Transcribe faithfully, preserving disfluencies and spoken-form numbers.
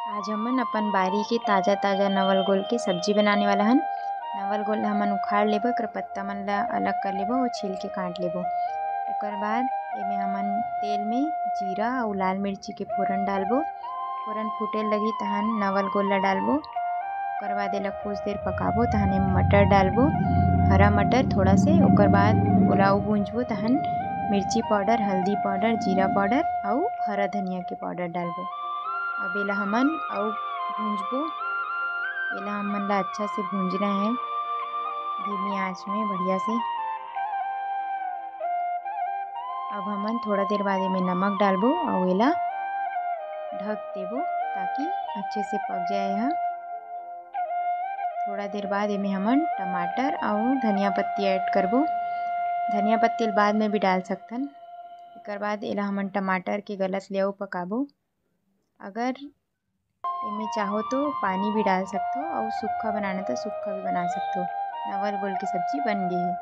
आज हमन अपन बारी के ताजा-ताजा नवल गोल के सब्जी बनाने वाला हन। नवल गोल ला हमन उखाड़ लेबो, एकर पत्ता मन ला अलग कर लेबो अउ छील के काट लेबो। ओकर बाद एमे हमन तेल में जीरा अउ लाल मिर्ची के फोरन डालबो। फोरन फूटे लगही तहन नवल गोल ला डालबो। ओकर बाद एला कुछ देर पकाबो, तहन एमे मटर डालबो, हरा मटर थोड़ा से। ओकर बाद ओला अउ भूंजबो, तहन मिर्ची पाउडर, हल्दी पाउडर, जीरा पाउडर अउ हरा धनिया के पाउडर डालबो। अब एला हमन अउ भूंजबो। एला हमन ला अच्छा से भूंजना है धीमी आंच में बढ़िया से। अब हमन थोड़ा देर बाद एमे नमक डालबो अउ एला ढक देबो, ताकि अच्छे से पक जाए यह। थोड़ा देर बाद एमे हमन टमाटर अउ धनिया पत्ती ऐड करबो। धनिया पत्ती ल बाद में भी डाल सकथन। एकर बाद एला हमन टमाटर के गलत ले अउ पकाबो। अगर एमे चाहो तो पानी भी डाल सकथो अउ सूखा बनाना तो सूखा भी बना सकथो। नवल गोल के सब्जी बन गे हे।